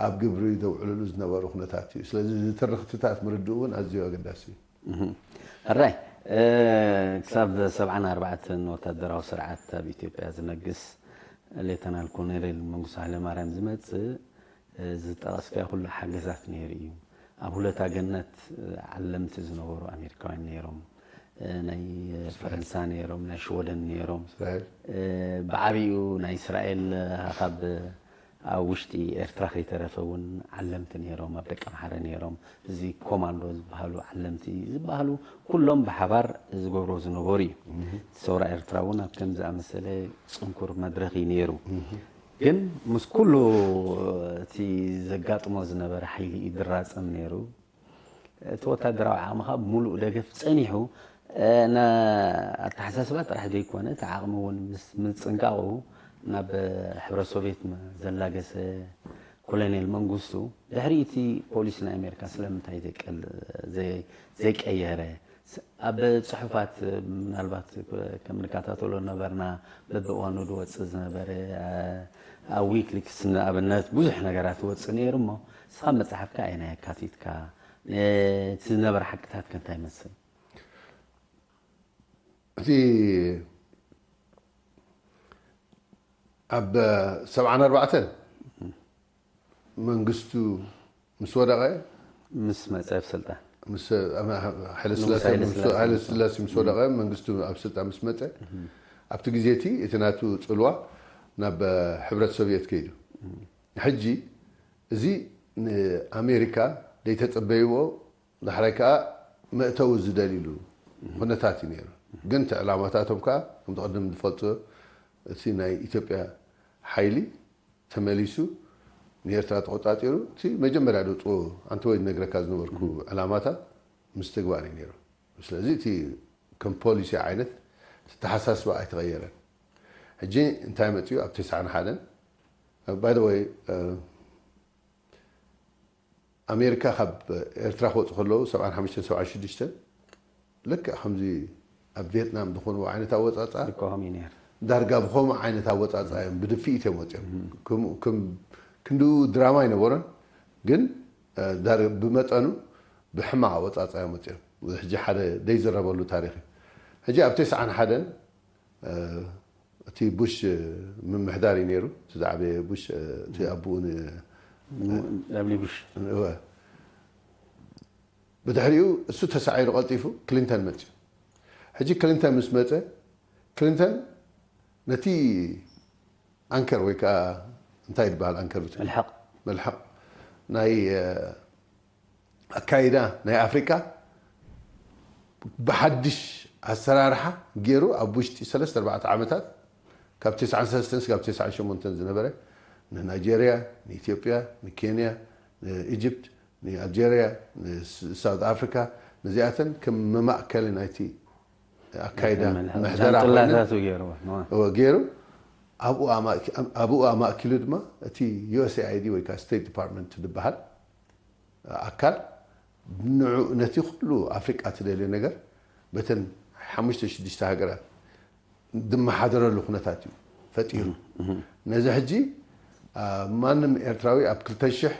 ኣብ ግብሪ ዘውዕልሉ ዝነበሩ ኩነታት እዩ። ስለዚ ዝትርክትታት ምርድኡ እውን ኣዝዩ ኣገዳሲ እዩ። ሕራይ ክሳብ ሰብዓን ኣርባዕተን ወታደራዊ ስርዓት ኣብ ኢትዮጵያ ዝነግስ ሌተናል ኮሎኔል መንግስቱ ሃይለማርያም ዝመፅእ ዝጠቐስካዮ ኩሉ ሓገዛት ነይሩ እዩ። ኣብ ሁለታ ገነት ዓለምቲ ዝነበሩ ኣሜሪካውያን ነይሮም፣ ናይ ፈረንሳ ነይሮም፣ ናይ ሽወደን ነይሮም። ብዓብኡ ናይ እስራኤል ካብ ኣብ ውሽጢ ኤርትራ ከይተረፈ እውን ዓለምቲ ነይሮም፣ ኣብ ደቂ ኣምሓረ ነይሮም። እዚ ኮማንዶ ዝበሃሉ ዓለምቲ ዝበሃሉ ኩሎም ብሓባር ዝገብሮ ዝነበሩ እዩ። ሰውራ ኤርትራ እውን ኣብ ከም ዝኣመሰለ ፅንኩር መድረኽ እዩ ነይሩ። ግን ምስ ኩሉ እቲ ዘጋጥሞ ዝነበረ ሓይሊ እዩ ድራፀም ነይሩ። እቲ ወታደራዊ ዓቕሚ ከዓ ብምሉእ ደገፍ ፀኒሑ ኣተሓሳስባ ጥራሕ ዘይኮነ እቲ ዓቕሚ እውን ምስ ምፅንቃቑ ናብ ሕብረት ሶቪየት ዘላገሰ ኮሎኔል መንግስቱ ድሕሪ እቲ ፖሊሲ ናይ ኣሜሪካ ስለምንታይ ዘይቀየረ ኣብ ፅሑፋት ምናልባት ከም ንከታተሎ ነበርና በብእዋኑ ዝወፅእ ዝነበረ ኣብ ዊክሊክስ ንኣብነት ብዙሕ ነገራት ይወፅእ ነይሩ እሞ ንስኻ መፅሓፍካ ኣየናይ ኣካቲትካ እቲ ዝነበረ ሓቅታት ከ እንታይ ይመስል? እቲ ኣብ ሰብዓን ኣርባዕተን መንግስቱ ምስ ወደቐ ምስ መፀ ኣብ ስልጣን ምስ ሃይለስላሴ ምስ ወደቐ መንግስቱ ኣብ ስልጣን ምስ መፀ ኣብቲ ግዜ እቲ እቲ ናቱ ፅልዋ ናብ ሕብረት ሶቪየት ከይዱ። ሕጂ እዚ ንኣሜሪካ ዘይተፀበይዎ ዳሕራይ ከዓ መእተዊ ዝደልይሉ ኩነታት እዩ ነይሩ። ግን እቲ ዕላማታቶም ከዓ ከምቲ ቅድም ዝፈልጦ እቲ ናይ ኢትዮጵያ ሓይሊ ተመሊሱ ንኤርትራ ተቆፃፂሩ እቲ መጀመርያ ደውፅዎ ኣንተ ወይ ነግረካ ዝነበርኩ ዕላማታት ምስ ተግባር እዩ ነይሩ። ስለዚ እቲ ከም ፖሊሲ ዓይነት ተተሓሳስባ ኣይተቐየረን። ሕጂ እንታይ መፅኡ ኣብ ተስዓን ሓደን ባይ ወይ ኣሜሪካ ካብ ኤርትራ ክወፁ ከለዉ ሰብዓን ሓሙሽተን ሰብዓን ሽዱሽተን ልክዕ ከምዚ ኣብ ቪየትናም ዝኾንዎ ዓይነት ኣወፃፃ ልኮም እዩ ነይሩ። ዳርጋ ብኸምኡ ዓይነት ኣወፃፃ እዮም ብድፍኢት እዮም ወፂኦም። ከም- ከም- ክንድኡ ድራማ ኣይነበሮን፣ ግን እ፣ ዳር- ብመጠኑ ብሕማቕ ኣወፃፃ እዮም ወፂኦም። እዚ ሕጂ ሓደ ዘይዝረበሉ ታሪክ እዩ። ሕጂ ኣብ ተስዓን ሓደን እ፣ እቲ ቡሽ እ፣ ምምሕዳር እዩ ነይሩ። እቲ ዝዓበየ ቡሽ እ፣ እቲ ኣቡኡ ን- ዳብሊ ቡሽ እወ። ብድሕሪኡ እሱ ተሳዒሩ ቀልጢፉ ክሊንተን መፅዩ። ሕጂ ክሊንተን ምስ መፀ ክሊንተን ነቲ ኣንከር ወይ ከዓ እንታይ ይበሃል ኣንከር ብትግርኛ? መልሕቕ መልሕቕ ናይ ኣካይዳ ናይ ኣፍሪቃ ብሓድሽ ኣሰራርሓ ገይሩ ኣብ ውሽጢ ሰለስተ ኣርባዕተ ዓመታት ካብ ተስዓን ሰለስተን ስጋብ ተስዓን ሸሞንተን ዝነበረ ንናይጀርያ፣ ንኢትዮጵያ፣ ንኬንያ፣ ንኢጅፕት፣ ንኣልጀርያ፣ ንሳውት ኣፍሪካ ነዚኣተን ከም መማእከሊ ናይቲ ኣካይዳ ምሕደራ ኮይኑ ጃንጥላታቱ ገይርዎ እወ ገይሩ ኣብኡ ኣማእኪሉ ድማ እቲ ዩኤስኤኣይዲ ወይ ከዓ ስቴት ዲፓርትመንት ዝበሃል ኣካል ንዑ ነቲ ኩሉ ኣፍሪቃ ትደልዮ ነገር በተን ሓሙሽተ ሽዱሽተ ሃገራት ዝመሓደረሉ ኩነታት እዩ ፈጢሩ። ነዚ ሕጂ ማንም ኤርትራዊ ኣብ ክልተ ሽሕ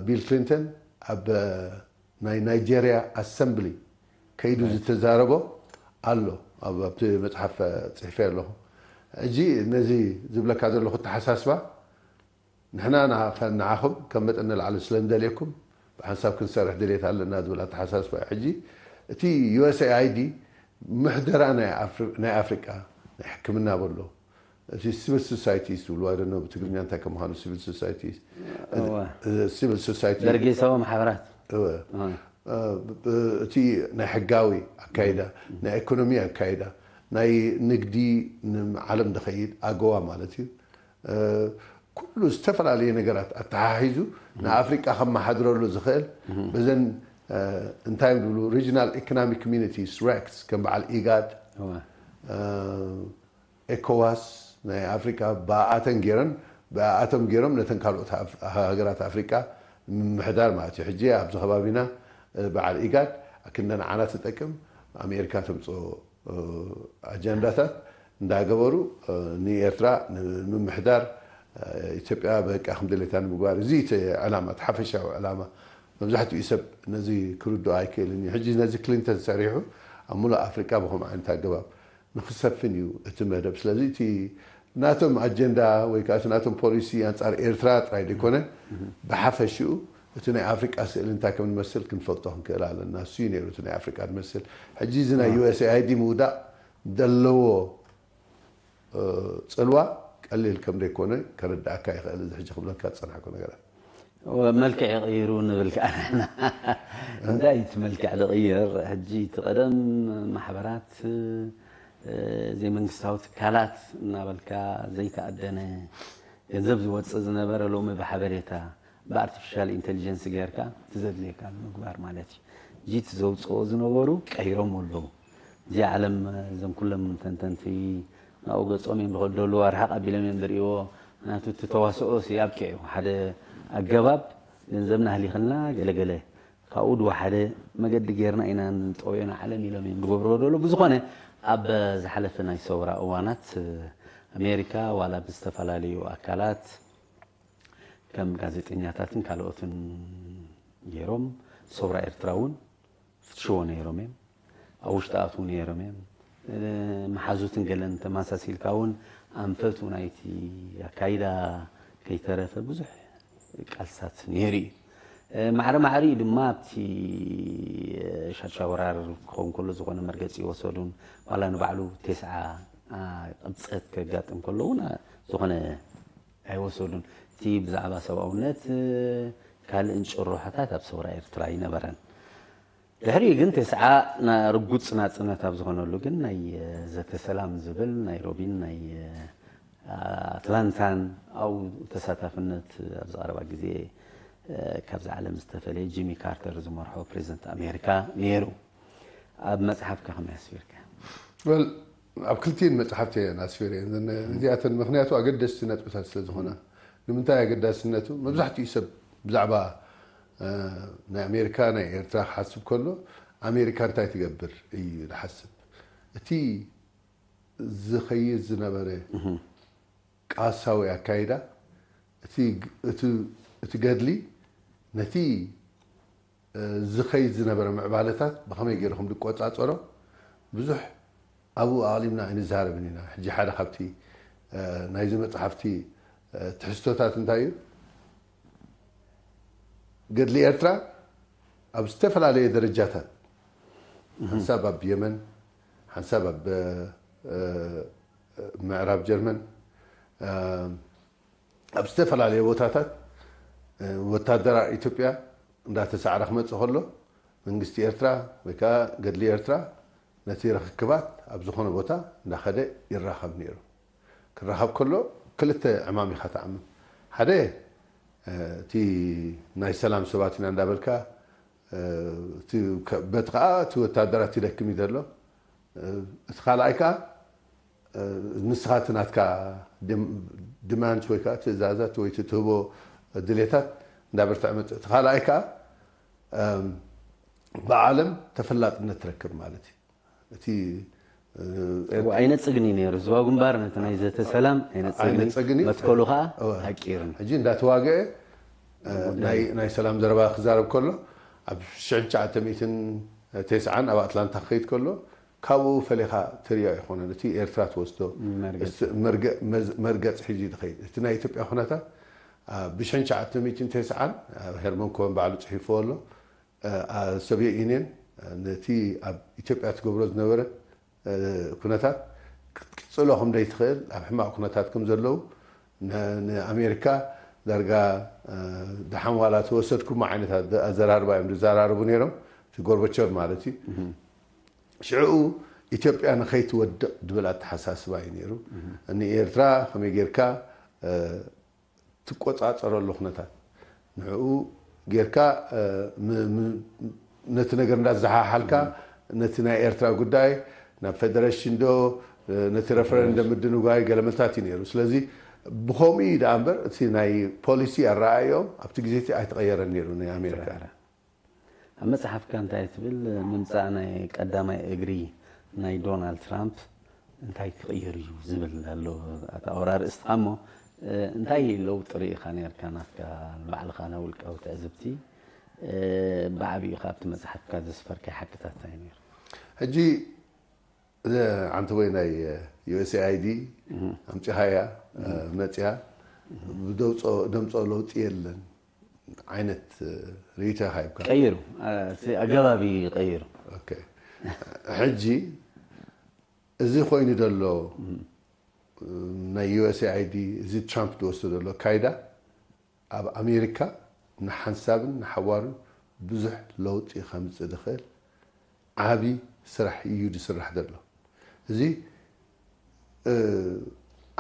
ቢል ክሊንተን ኣብ ናይ ናይጀርያ ኣሰምብሊ ከይዱ ዝተዛረቦ ኣሎ ኣብቲ መፅሓፍ ፅሕፈ ኣለኹ። ሕጂ ነዚ ዝብለካ ዘለኹ ተሓሳስባ ንሕና ንዓኹም ከም መጠን ንላዕሊ ስለ ንደልየኩም ብሓንሳብ ክንሰርሕ ድሌት ኣለና ዝብል ኣተሓሳስባ እዩ። ሕጂ እቲ ዩኤስኤኣይዲ ምሕደራ ናይ ኣፍሪቃ ናይ ሕክምና በሎ እቲ ሲቪል ሶሳይቲ ዝብልዋ ደነ ብትግርኛ እንታይ ከም ምዃኑ ሲቪል ሶሳይቲ ሲቪል ሶሳይቲ ደርጌሳዊ ማሕበራት እቲ ናይ ሕጋዊ ኣካይዳ ናይ ኢኮኖሚ ኣካይዳ ናይ ንግዲ ዓለም ዝኸይድ ኣገዋ ማለት እዩ። ኩሉ ዝተፈላለየ ነገራት ኣተሓሒዙ ንኣፍሪቃ ከመሓድረሉ ዝኽእል በዘን እንታይ ዝብሉ regional economic communities ሬክስ ከም በዓል ኢጋድ ኤኮዋስ ናይ ኣፍሪቃ ብኣኣተን ገይረን ብኣኣቶም ገይሮም ነተን ካልኦት ሃገራት ኣፍሪቃ ምምሕዳር ማለት እዩ። ሕጂ ኣብዚ ከባቢና በዓል ኢጋድ ክንደ ንዓና ትጠቅም ኣሜሪካ ተምፅኦ ኣጀንዳታት እንዳገበሩ ንኤርትራ ንምምሕዳር ኢትዮጵያ በቃ ከም ድሌታ ንምግባር እዚ እቲ ዕላማ እቲ ሓፈሻዊ ዕላማ መብዛሕትኡ ሰብ ነዚ ክርድኦ ኣይክእልን እዩ። ሕጂ ነዚ ክሊንተን ሰሪሑ ኣብ ሙሉእ ኣፍሪቃ ብከምኡ ዓይነት ኣገባብ ንክሰፍን እዩ እቲ መደብ። ስለዚ እቲ ናቶም ኣጀንዳ ወይ ከዓ እቲ ናቶም ፖሊሲ ኣንፃር ኤርትራ ጥራይ ዘይኮነ ብሓፈሽኡ እቲ ናይ ኣፍሪቃ ስእሊ እንታይ ከም ንመስል ክንፈልጦ ክንክእል ኣለና። እሱ እዩ ነይሩ እቲ ናይ ኣፍሪቃ ዝመስል። ሕጂ እዚ ናይ ዩኤስኤኣይዲ ምውዳእ ዘለዎ ፅልዋ ቀሊል ከም ዘይኮነ ከረድኣካ ይኽእል። እዚ ሕጂ ክብለካ ዝፀናሕኩ ነገራት መልክዕ ይቕይሩ ንብል ከዓ ንሕና እንታይ እቲ መልክዕ ዝቕይር ሕጂ እቲ ቀደም ማሕበራት ዘይመንግስታዊ ትካላት እናበልካ ዘይተኣደነ ገንዘብ ዝወፅእ ዝነበረ ሎሚ ብሓበሬታ ብኣርቲፊሻል ኢንቴሊጀንስ ጌርካ እቲ ዘድልየካ ንምግባር ማለት እዩ። ሕጂ እቲ ዘውፅኦ ዝነበሩ ቀይሮም ኣለዉ። እዚኣ ዓለም እዞም ኩሎም ተንተንቲ ናብኡ ገፆም እዮም ዝኸዱ ዘለዉ ኣርሓቕ ኣቢሎም እዮም ዝርእይዎ። ምክንያቱ እቲ ተዋስኦ ሲ ኣብቂዑ ሓደ ኣገባብ ገንዘብና ኣህሊኽልና ገለገለ ካብኡ ድዋ ሓደ መገዲ ጌርና ኢና ንጠውዮና ዓለም ኢሎም እዮም ዝገብርዎ ዘለዉ። ብዝኾነ ኣብ ዝሓለፈ ናይ ሰውራ እዋናት ኣሜሪካ ዋላ ብዝተፈላለዩ ኣካላት ከም ጋዜጠኛታትን ካልኦትን ገይሮም ሰውራ ኤርትራ እውን ፍትሽዎ ነይሮም እዮም። ኣብ ውሽጢ ኣትዉ ነይሮም እዮም። መሓዙትን ገለን ተመሳሲልካ እውን ኣንፈቱ ናይቲ ኣካይዳ ከይተረፈ ብዙሕ ቃልስታት ነይሩ እዩ። ማዕረ ማዕሪኡ ድማ ኣብቲ ሻድሻይ ወራር ክኸውን ከሎ ዝኾነ መርገፂ ይወሰዱን ዋላ ንባዕሉ ቴስዓ ቅብፀት ከጋጥም ከሎ እውን ዝኾነ ኣይወሰዱን። እቲ ብዛዕባ ሰብኣውነት ካልእን ጭርሖታት ኣብ ሰውራ ኤርትራ ኣይነበረን። ድሕሪኡ ግን ቴስዓ ርጉፅ ናፅነት ኣብ ዝኾነሉ ግን ናይ ዘተ ሰላም ዝብል ናይሮቢን ናይ ኣትላንታን ኣብኡ ተሳታፍነት ኣብዚ ቀረባ ግዜ ካብዚ ዓለም ዝተፈለየ ጂሚ ካርተር ዝመርሖ ፕሬዚደንት ኣሜሪካ ነይሩ። ኣብ መፅሓፍካ ከመይ ኣስፊርካ? ኣብ ክልቲን መፅሓፍቲ እየን ኣስፊረ እዚኣተን፣ ምክንያቱ ኣገደስቲ ነጥብታት ስለ ዝኾና። ንምንታይ ኣገዳስነቱ? መብዛሕትኡ ሰብ ብዛዕባ ናይ ኣሜሪካ፣ ናይ ኤርትራ ክሓስብ ከሎ ኣሜሪካ እንታይ ትገብር እዩ ዝሓስብ። እቲ ዝኸይድ ዝነበረ ቃሳዊ ኣካይዳ እቲ ገድሊ ነቲ ዝኸይድ ዝነበረ ምዕባለታት ብኸመይ ገይሩ ከም ዝቆፃፀሮ ብዙሕ ኣብኡ ኣቕሊምና ኣይንዛረብን ኢና። ሕጂ ሓደ ካብቲ ናይዚ መፅሓፍቲ ትሕዝቶታት እንታይ እዩ? ገድሊ ኤርትራ ኣብ ዝተፈላለየ ደረጃታት፣ ሓንሳብ ኣብ የመን፣ ሓንሳብ ኣብ ምዕራብ ጀርመን፣ ኣብ ዝተፈላለየ ቦታታት ወታደራ ኢትዮጵያ እንዳተሳዕረ ክመፅእ ከሎ መንግስቲ ኤርትራ ወይ ከዓ ገድሊ ኤርትራ ነቲ ርክክባት ኣብ ዝኾነ ቦታ እንዳኸደ ይራኸብ ነይሩ። ክራኸብ ከሎ ክልተ ዕማም ኢኻ ትዓምም። ሓደ እቲ ናይ ሰላም ሰባት ኢና እንዳበልካ በቲ ከዓ እቲ ወታደራት ይደክም እዩ ዘሎ። እቲ ካልኣይ ከዓ ንስኻ እቲ ናትካ ዲማንድ ወይ ከዓ ትእዛዛት ወይ እቲ ትህቦ ድሌታት እንዳበርትዐ መፅእ። እቲ ካልኣይ ከዓ ብዓለም ተፈላጥነት ትረክብ ማለት እዩ። እቲ ኣይነፅግን እዩ ነይሩ። ዝባው ግንባር ነቲ ናይ ዘተ ሰላም ኣይነፅግን እዩ። መትከሉ ከዓ ሃቂርን ሕጂ እንዳተዋገአ ናይ ሰላም ዘረባ ክዛረብ ከሎ ኣብ ሽሕን ትሽዓተ ሚእትን ተስዓን ኣብ ኣትላንታ ክኸይድ ከሎ ካብኡ ፈሊኻ ትሪኦ ኣይኮነን። እቲ ኤርትራ ትወስዶ መርገፂ ሒዙ ዝኸይድ እቲ ናይ ኢትዮጵያ ኩነታት ብሽሕን ትሽዓተ ሚእትን ተስዓን ሄርመን ኮን ባዕሉ ፅሒፍዎ ኣሎ። ሶቪየት ዩኒየን ነቲ ኣብ ኢትዮጵያ ትገብሮ ዝነበረ ኩነታት ክትቅፅሎ ከም ዘይትኽእል ኣብ ሕማቕ ኩነታት ከም ዘለዉ ንኣሜሪካ ዳርጋ ደሓን ዋላ ተወሰድኩም ዓይነት ኣዘራርባ እዮም ዝዘራርቡ ነይሮም። እቲ ጎርበቸቭ ማለት እዩ። ሽዕኡ ኢትዮጵያ ንኸይትወድቕ ድብል ኣተሓሳስባ እዩ ነይሩ። ንኤርትራ ከመይ ጌርካ ትቆፃፀረሉ ኩነታት ንዕኡ ጌርካ ነቲ ነገር እንዳዘሓሓልካ ነቲ ናይ ኤርትራ ጉዳይ ናብ ፌደሬሽን ዶ ነቲ ረፈረንደም ምድንጓይ ገለመልታት እዩ ነይሩ። ስለዚ ብኸምኡ እዩ ደኣ እምበር እቲ ናይ ፖሊሲ ኣረኣእዮም ኣብቲ ግዜ እቲ ኣይተቐየረን ነይሩ ናይ ኣሜሪካ። ኣብ መፅሓፍካ እንታይ ትብል? ምምፃእ ናይ ቀዳማይ እግሪ ናይ ዶናልድ ትራምፕ እንታይ ክቕይር እዩ ዝብል ኣሎ ኣታ ኣወራርእስትኻ እሞ እንታይ ለውጢ ርኢኻ ነርካ ናትካ ንባዕልኻ ናይ ውልቃዊ ትዕዝብቲ ብዓብዩ ካብቲ መፅሓፍካ ዘስፈርካይ ሓቅታት እንታይ ነይሩ? ሕጂ ዓንተ ወይ ናይ ዩኤስኤኣይዲ ኣምፂኻያ መፅያ ብደምፆ ለውጢ የለን ዓይነት ርእይቶ ይሃብካ። ቀይሩ ኣገባቢ ቀይሩ። ሕጂ እዚ ኮይኑ ዘሎ ናይ ዩኤስኤኣይዲ እዚ ትራምፕ ዝወስዶ ዘሎ ኣካይዳ ኣብ ኣሜሪካ ንሓንሳብን ንሓዋሩን ብዙሕ ለውጢ ከምፅእ ዝኽእል ዓብዪ ስራሕ እዩ ዝስራሕ ዘሎ። እዚ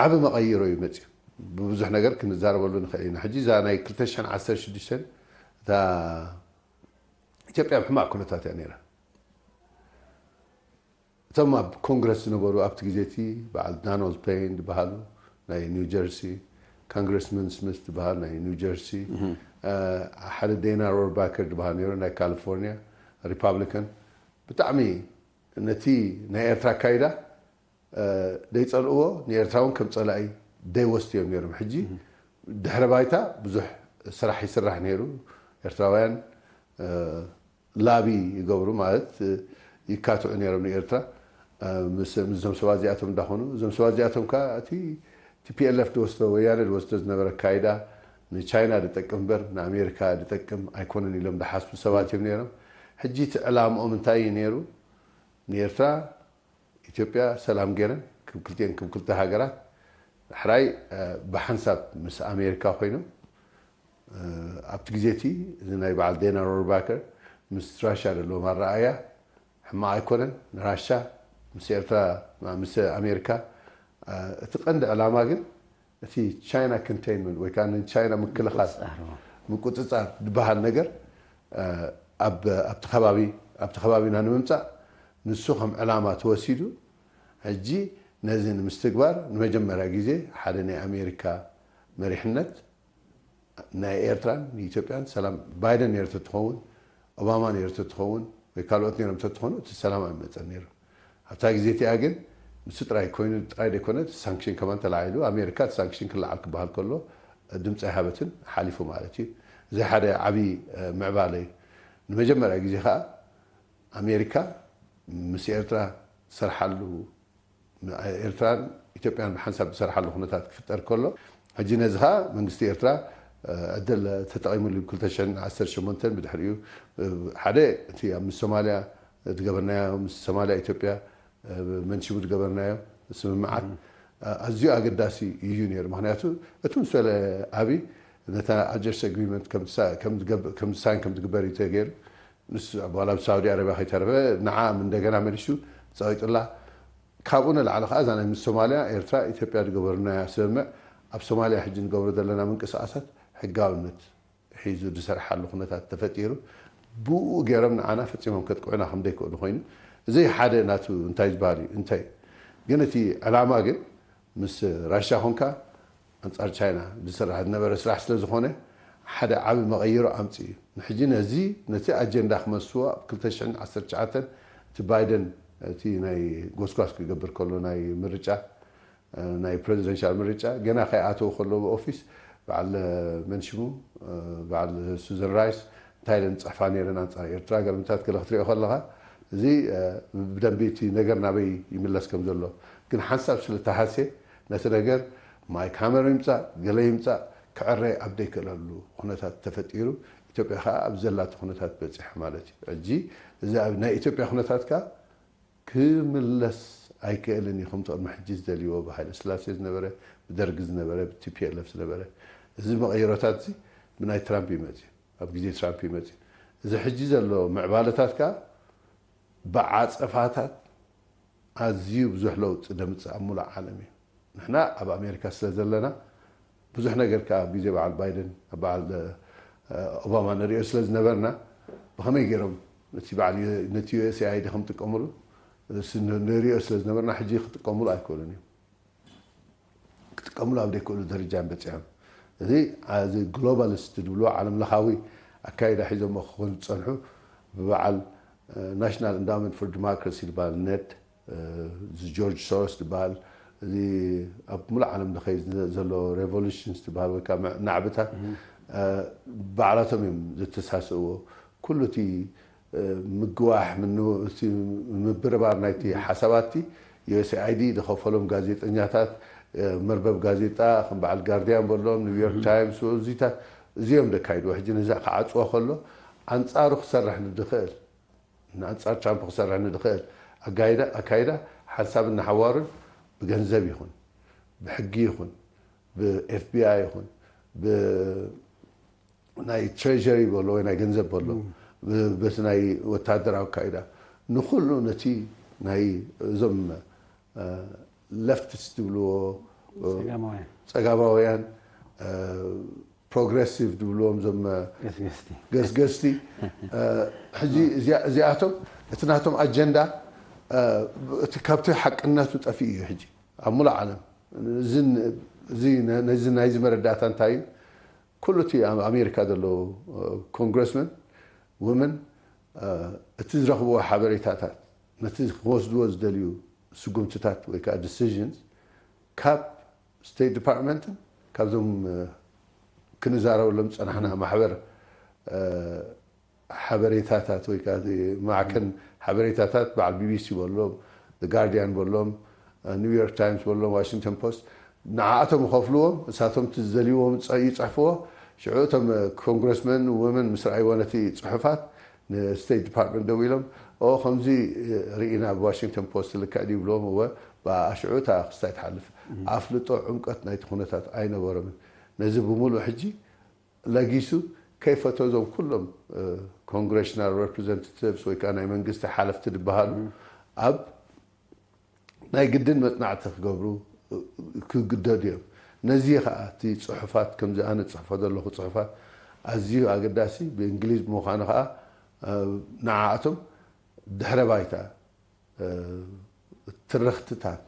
ዓቢ መቐይሮ እዩ መፅዩ። ብብዙሕ ነገር ክንዛረበሉ ንኽእል ኢና። ሕጂ እዛ ናይ ክልተ ሽሕን ዓሰርተ ሽዱሽተን እታ ኢትዮጵያ ኣብ ሕማቕ ኩነታት እያ ነይራ። እቶም ኣብ ኮንግረስ ዝነበሩ ኣብቲ ግዜ እቲ በዓል ዳኖልድ ፔይን ዝበሃሉ ናይ ኒው ጀርሲ ኮንግረስመን ስሚት ዝበሃል ናይ ኒው ጀርሲ ሓደ ዴና ሮርባከር ዝበሃል ነይሩ ናይ ካሊፎርኒያ ሪፓብሊካን ብጣዕሚ ነቲ ናይ ኤርትራ ኣካይዳ ደይጸልእዎ ንኤርትራ እውን ከም ጸላኢ ደይወስድዮም ነይሮም። ሕጂ ድሕረ ባይታ ብዙሕ ስራሕ ይስራሕ ነይሩ። ኤርትራውያን ላቢ ይገብሩ ማለት ይካትዑ ነይሮም ንኤርትራ። ምስዞም ሰባት እዚኣቶም እንዳኾኑ እዞም ሰባት እዚኣቶም ከዓ እቲ ቲፒኤልኤፍ ዝወስዶ ወያነ ዝወስዶ ዝነበረ ኣካይዳ ንቻይና ዝጠቅም እምበር ንኣሜሪካ ዝጠቅም ኣይኮነን ኢሎም ዝሓስቡ ሰባት እዮም ነይሮም። ሕጂ እቲ ዕላምኦም እንታይ እዩ ነይሩ? ንኤርትራ ኢትዮጵያ ሰላም ገይረን ክብ ክልቲኤን ክብ ክልተ ሃገራት ሕራይ ብሓንሳብ ምስ ኣሜሪካ ኮይኖም ኣብቲ ግዜ እቲ እዚ ናይ በዓል ዴና ሮርባከር ምስ ራሻ ዘለዎ ኣረኣእያ ሕማቕ ኣይኮነን። ንራሻ ምስ ኤርትራ ምስ ኣሜሪካ እቲ ቀንዲ ዕላማ ግን እቲ ቻይና ኮንቴይንመንት ወይ ከዓ ንቻይና ምክልኻል ምቁፅፃር ዝበሃል ነገር ኣብቲ ከባቢ ኣብቲ ከባቢና ንምምፃእ ንሱ ከም ዕላማ ተወሲዱ ሕጂ ነዚ ንምስትግባር ንመጀመርያ ግዜ ሓደ ናይ ኣሜሪካ መሪሕነት ናይ ኤርትራን ንኢትዮጵያን ሰላም ባይደን ነይሩ ተትኸውን ኦባማ ነይሩ ተትኸውን ወይ ካልኦት ነይሮም ተትኾኑ እቲ ሰላም ኣይመፀን ነይሩ። ኣብታ ግዜ እቲኣ ግን ንሱ ጥራይ ኮይኑ ጥራይ ዘይኮነ እቲ ሳንክሽን ከማን ተላዒሉ ኣሜሪካ እቲ ሳንክሽን ክለዓል ክበሃል ከሎ ድምፂ ኣይሃበትን ሓሊፉ ማለት እዩ። እዚ ሓደ ዓብዪ ምዕባለ እዩ። ንመጀመርያ ግዜ ከዓ ኣሜሪካ ምስ ኤርትራ ትሰርሓሉ ኤርትራን ኢትዮጵያን ብሓንሳብ ዝሰርሓሉ ኩነታት ክፍጠር ከሎ ሕጂ ነዚ ከዓ መንግስቲ ኤርትራ ዕድል ተጠቒሙሉ ክልተ ሽሕን ዓሰርተ ሸሞንተን ብድሕሪኡ ሓደ እቲ ኣብ ምስ ሶማልያ ዝገበርናዮ ምስ ሶማልያ ኢትዮጵያ መንሽቡ ዝገበርናዮ ስምምዓት ኣዝዩ ኣገዳሲ እዩ ነይሩ። ምክንያቱ እቲ ምስ በለ ኣብይ ነታ ኣልጀርስ ኣግሪመንት ከም ሳይን ከም ዝግበር እዩ ተገይሩ። ንሱ ዋላ ብሳውዲ ኣረብያ ከይተረፈ ንዓ እንደገና መሊሱ ፀቂጡላ። ካብኡ ንላዕሊ ከዓ እዛ ናይ ምስ ሶማልያ ኤርትራ ኢትዮጵያ ዝገበርናያ ስምምዕ ኣብ ሶማልያ ሕጂ ንገብሮ ዘለና ምንቅስቃሳት ሕጋውነት ሒዙ ዝሰርሓሉ ኩነታት ተፈጢሩ ብኡ ገይሮም ንዓና ፈፂሞም ከጥቅዑና ከም ዘይክእሉ ኮይኑ እዚ ሓደ ናቱ እንታይ ዝበሃል እዩ እንታይ ግን እቲ ዕላማ ግን ምስ ራሻ ኮንካ ኣንጻር ቻይና ዝስራሕ ዝነበረ ስራሕ ስለ ዝኾነ ሓደ ዓቢ መቐይሮ ኣምጽእ እዩ። ንሕጂ ነዚ ነቲ ኣጀንዳ ክመልስዎ ኣብ ክልተ ሽሕን ዓሰርተ ትሽዓተን እቲ ባይደን እቲ ናይ ጎስጓስ ክገብር ከሎ ናይ ምርጫ ናይ ፕሬዚደንሻል ምርጫ ገና ከይኣተው ከሎ ብኦፊስ በዓል መንሽሙ በዓል ሱዘን ራይስ እንታይ ኢለን ዝፅሕፋ ነይረን ኣንፃር ኤርትራ ገለምታት ገለ ክትሪኦ ከለካ እዚ ብደንቢ እቲ ነገር ናበይ ይምለስ ከም ዘሎ ግን ሓንሳብ ስለ ተሃስየ ነቲ ነገር ማይክ ሃመር ይምፃእ ገለ ይምፃእ ክዕረ ኣብ ዘይክእለሉ ኩነታት ተፈጢሩ ኢትዮጵያ ከዓ ኣብ ዘላቶ ኩነታት በፂሓ ማለት እዩ። ሕጂ እዚ ኣብ ናይ ኢትዮጵያ ኩነታት ከዓ ክምለስ ኣይክእልን እዩ ከምቲ ቅድሚ ሕጂ ዝደልይዎ ብሃይለ ስላሴ ዝነበረ ብደርጊ ዝነበረ ብቲፒኤልኤፍ ዝነበረ እዚ መቐይሮታት እዚ ብናይ ትራምፕ ይመፅእ ኣብ ግዜ ትራምፕ ይመፅእ እዚ ሕጂ ዘሎ ምዕባለታት ከዓ ብዓፀፋታት ኣዝዩ ብዙሕ ለውጢ ደምፅእ ኣብ ሙሉእ ዓለም እዩ። ንሕና ኣብ ኣሜሪካ ስለ ዘለና ብዙሕ ነገር ከዓ ኣብ ግዜ በዓል ባይደን ኣብ በዓል ኦባማ ንሪኦ ስለ ዝነበርና ብኸመይ ገይሮም ነቲ በዓል ነቲ ዩኤስኤኣይዲ ከም ጥቀምሉ ንሪኦ ስለ ዝነበርና ሕጂ ክጥቀምሉ ኣይክእሉን እዮም። ክጥቀምሉ ኣብ ዘይክእሉ ደረጃ እዮም በፂሖም። እዚ እዚ ግሎባሊስት ዝብልዎ ዓለም ለኻዊ ኣካይዳ ሒዞሞ ክኾኑ ዝፀንሑ ብበዓል ናሽናል ኢንዳውመንት ፎር ዲሞክራሲ ዝበሃል ኔድ እዚ ጆርጅ ሶሮስ ዝበሃል እዚ ኣብ ሙሉእ ዓለም ዝኸይድ ዘሎ ሬቮሉሽንስ ዝበሃል ወይ ከዓ ናዕብታት ባዕላቶም እዮም ዘተሳስእዎ። ኩሉ እቲ ምግዋሕ ምብርባር ናይቲ ሓሳባትቲ ዩኤስኤኣይዲ ዝኸፈሎም ጋዜጠኛታት መርበብ ጋዜጣ ከም በዓል ጋርዲያን በሎም ኒውዮርክ ታይምስ እዚታት እዚኦም ዘካይድዎ ሕጂ ነዚ ክዓፅዎ ከሎ ኣንፃሩ ክሰርሕ ንድኽእል ንኣንፃር ትራምፕ ክሰርሕ ንድኽእል ኣካይዳ ሓንሳብን ንሓዋሩን ብገንዘብ ይኹን ብሕጊ ይኹን ብኤፍቢኣይ ይኹን ናይ ትሬሪ በሎ ወይ ናይ ገንዘብ በሎ በቲ ናይ ወታደራዊ ኣካይዳ ንኩሉ ነቲ ናይ እዞም ለፍትስ ዝብልዎ ፀጋማውያን ፕሮግረሲቭ ዝብልዎም ዞም ገስገስቲ ሕጂ እዚኣቶም እቲ ናቶም ኣጀንዳ እቲ ካብቲ ሓቅነቱ ጠፊኡ እዩ ሕጂ ኣብ ሙሉእ ዓለም ነዚ ናይዚ መረዳእታ እንታይ እዩ ኩሉ እቲ ኣብ ኣሜሪካ ዘለዉ ኮንግረስመን ውመን እቲ ዝረኽብዎ ሓበሬታታት ነቲ ክወስድዎ ዝደልዩ ስጉምትታት ወይ ከዓ ዲሲዥንስ ካብ ስቴት ዲፓርትመንትን ካብዞም ክንዛረበሎም ዝፀናሕና ማሕበር ሓበሬታታት ወይ ከዓ እቲ ማዕከን ሓበሬታታት በዓል ቢቢሲ በሎም፣ ጋርዲያን በሎም፣ ኒውዮርክ ታይምስ በሎም፣ ዋሽንግተን ፖስት ንዓኣቶም ይኸፍልዎም። እሳቶም እቲ ዝደልይዎም ይፀ- ይፅሕፍዎ። ሽዑ እቶም ኮንግረስመን ወመን ምስ ረኣይዎ ነቲ ፅሑፋት ንስቴት ዲፓርትመንት ደዊሎም ኦ ከምዚ ርኢና ብዋሽንግተን ፖስት ልክዕ ድዩ ይብልዎም። እወ ብኣኣ ሽዑ እታ ክስታይ ትሓልፍ። ኣፍልጦ ዕምቀት ናይቲ ኩነታት ኣይነበሮምን። ነዚ ብምሉእ ሕጂ ለጊሱ ከይፈቶ እዞም ኩሎም ኮንግሬሽናል ሬፕሬዘንታቲቭስ ወይ ከዓ ናይ መንግስቲ ሓለፍቲ ዝበሃሉ ኣብ ናይ ግድን መፅናዕቲ ክገብሩ ክግደዱ እዮም። ነዚ ከዓ እቲ ፅሑፋት ከምዚ ኣነ ፅሕፎ ዘለኹ ፅሑፋት ኣዝዩ ኣገዳሲ ብእንግሊዝ ብምዃኑ ከዓ ንዓኣቶም ድሕረ ባይታ ትርኽትታት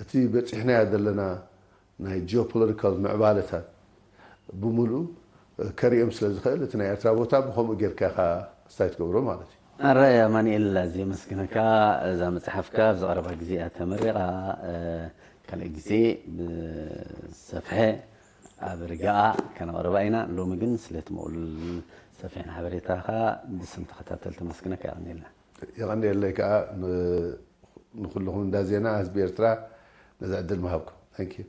እቲ በፂሕናዮ ዘለና ናይ ጂኦፖለቲካል ምዕባለታት ብምሉኡ ከርእዮም ስለ ዝኽእል እቲ ናይ ኤርትራ ቦታ ብከምኡ ጌርካ ኢኻ ስታይ ትገብሮ ማለት እዩ። ኣረ ኣማኒኤል ኣዝየ መስግነካ። እዛ መፅሓፍካ ኣብዚ ቀረባ ግዜ እያ ተመሪቓ። ካልእ ግዜ ብሰፍሐ ኣብ ርግኣ ከነቕርባ ኢና። ሎሚ ግን ስለቲ ምኡሉል ሰፊሕን ሓበሬታኻ ብስም ተኸታተልቲ መስግነካ። የቐንየልና። የቐንየለይ ከዓ ንኩልኹም እንዳ ዜና ህዝቢ ኤርትራ ነዚ ዕድል ምሃብኩም። Thank you።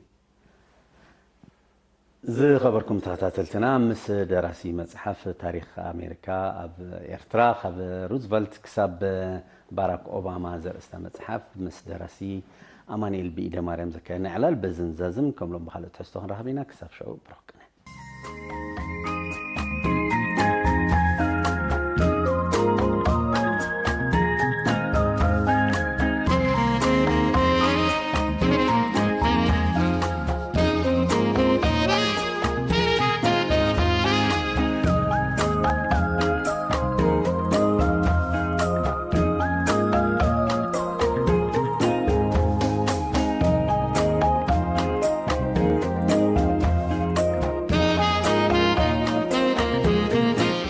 ዝኸበርኩም ተኸታተልትና ምስ ደራሲ መፅሓፍ ታሪክ ኣሜሪካ ኣብ ኤርትራ ካብ ሩዝቨልት ክሳብ ባራክ ኦባማ ዘርእስታ መፅሓፍ ምስ ደራሲ ኣማኒኤል ብኢደ ማርያም ዘካየድና ዕላል በዝን ዛዝም ከም ሎም ብካልእ ትሕዝቶ ክንረኸብ ኢና። ክሳብ ሸው ብሩክ ቅነ።